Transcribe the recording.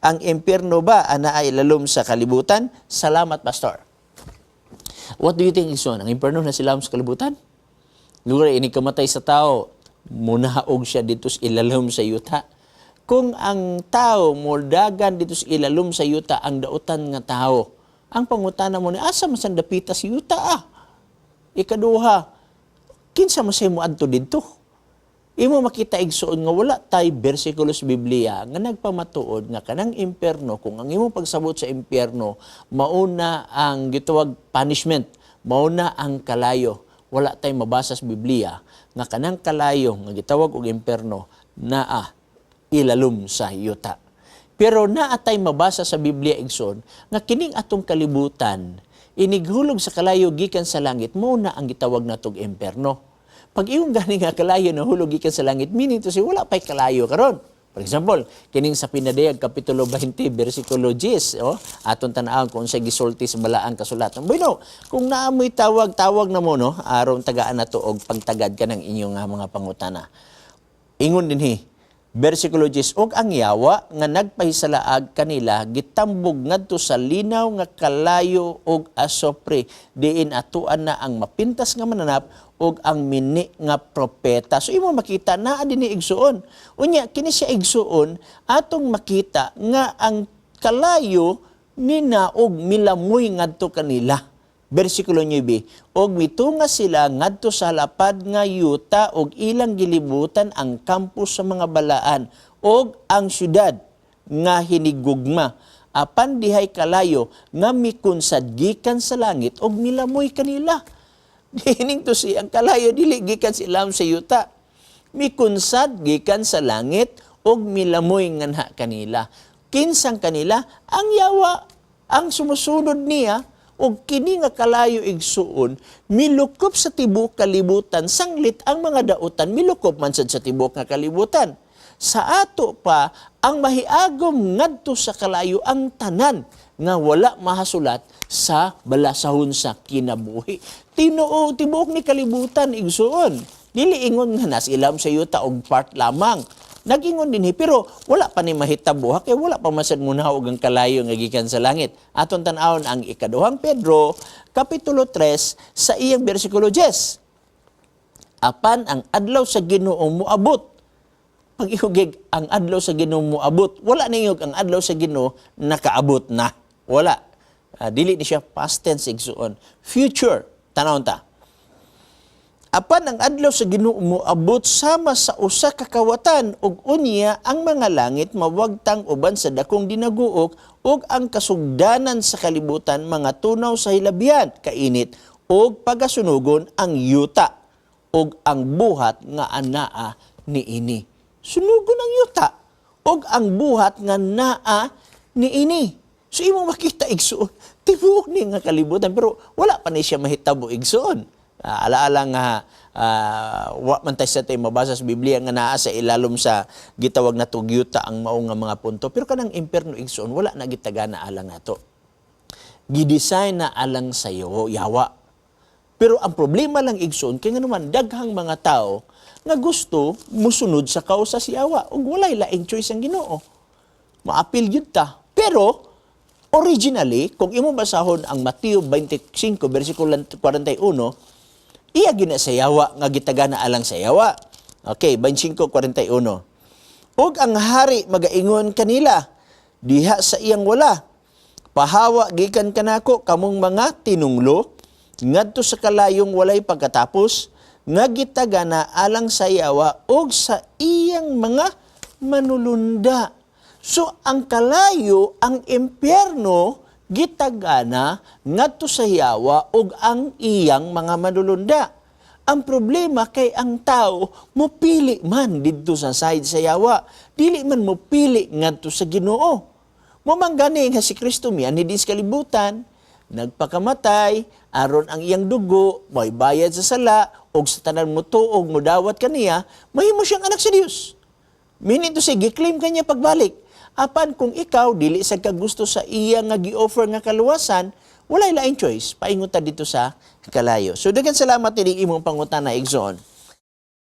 Ang impyerno ba anaa ilalom sa kalibutan? Salamat, Pastor. What do you think, igsoon? Ang impyerno naa sa ilalom sa kalibutan? Lugar ini kamatay sa tao, munaog siya dito sa ilalom sa yuta. Kung ang tao modagan dito sa ilalom sa yuta, ang dautan nga tao, ang pangutana mo ni, asa man sang dapita sa yuta ah? Ikaduha, kinsa man say mo adto didto? Imo makita, igsoon, nga wala tay bersikulo sa Biblia nga nagpamatuod nga kanang impyerno, kung ang imong pagsabot sa impyerno mauna ang gitawag punishment, mauna ang kalayo. Wala tay mabasa sa Biblia nga kanang kalayo nga gitawag og impyerno naa ilalom sa yuta. Pero naa tay mabasa sa Biblia, igsoon, nga kining atong kalibutan inighulog sa kalayo gikan sa langit, mao na ang gitawag natog impyerno. Pag ingon gani nga kalayo na hulog gikan sa langit, meaning to say wala pay kalayo karon. For example, kining sa Pinadayag kapitulo 20 bersikulo 10, oh, aton tan-awon kung unsay gisulti sa balaang kasulatan. Bueno, kung naa mo'y tawag, tawag na mo, no, aron tagaan nato og pagtagad ka ng inyong mga pangutana. Ingon dinhi, versikulo 10, "Og ang yawa nga nagpahisalaag kanila gitambog ngadto sa linaw nga kalayo og asopre, diin atuan na ang mapintas nga mananap ug ang mini nga propeta." So imo makita naa dinhi, igsuon. Unya kini siya, igsuon, atong makita nga ang kalayo ninaog, milamoy ngadto kanila. Versikulo 9, "Og mitunga sila ngadto sa lapad nga yuta og ilang gilibutan ang kampo sa mga balaan og ang syudad nga hinigugma. Apan dihay kalayo nga mikunsad gikan sa langit og milamoy kanila." Meaning to say, ang kalayo dili gikan sa ilalom sa yuta. Mikunsad gikan sa langit og milamoy nganha kanila. Kinsang kanila? Ang yawa, ang sumusunod niya. Og kini nga kalayo, igsuon, milukop sa tibuok kalibutan, sanglit ang mga dautan milukop man sad sa tibuok nga kalibutan. Sa ato pa ang mahiagom ngadto sa kalayo ang tanan nga wala mahasulat sa balasahon sa kinabuhi. Tinuo tibuok ni kalibutan, igsuon. Dili ingon nga nas ilam sa yuta og part lamang. Nagingon dinhi, pero wala pa ni mahitabo ha, kay wala pa man sad munaog ang kalayo nga gikan sa langit. Aton tan-awon ang Ikaduhang Pedro kapitulo 3 sa iyang bersikulo 10. "Apan ang adlaw sa Ginoo moabot." Pag ihugig ang adlaw sa Ginoo moabot, wala niyog ang adlaw sa Ginoo nakaabot na. Wala. Dili ni siya past tense, igsuon. Future, tanawon ta. "Apan ang adlaw sa Ginoo moabot sama sa usa ka kawatan, ug unya ang mga langit mawagtang uban sa dakong dinaguok ug ang kasugdanan sa kalibutan mga tunaw sa hilabihan kainit ug pagasunugon ang yuta ug ang buhat nga anaa niini." Sunugon ang yuta ug ang buhat nga naa niini. So imo makita, igsuon, tibuok ni nga kalibutan, pero wala pa ni siya mahitabo, igsuon. Alaala nga wa man tay sa tay mabasa sa Biblia nga naa sa ilalom sa gitawag na yuta ang mao nga mga punto. Pero kanang impierno, igsuon, wala na gitagana alang nato. Gidesign na alang sa iyo, yawa. Pero ang problema lang, igsuon, kay nga naman daghang mga tao nga gusto musunod sa kausa si yawa ug walay laing choice ang Ginoo. Maapil gyud ta. Pero originally, kung imo basahon ang Mateo 25 versikulo 41, iya gina sa yawa nga gitagana alang sa yawa. Okay, 25:41. "Ug ang hari magaingon kanila diha sa iyang wala, 'Pahawa gikan kanako kamong mga tinunglo ngadto sa kalayong walay pagkatapos nga gitagana alang sa yawa ug sa iyang mga manulunda.'" So ang kalayo, ang impyerno, gitagana ngadto sa yawa ug ang iyang mga manulunda. Ang problema kay ang tao mupili man didto sa side sa yawa, dili man mupili ngadto sa Ginoo. Mao man gani nga si Kristo mianhi din sa kalibutan, nagpakamatay aron ang iyang dugo may bayad sa sala ug sa tanan motuo og mudawat kaniya mahimo siyang anak sa Dios. Meaning to say, gi-claim kanya pagbalik. Apan kung ikaw dili sa kagusto sa iya nga gi-offer nga kaluwasan, walay laing choice, paingon ta dito sa kalayo. So daghan salamat ining imong pangutana, igsoon.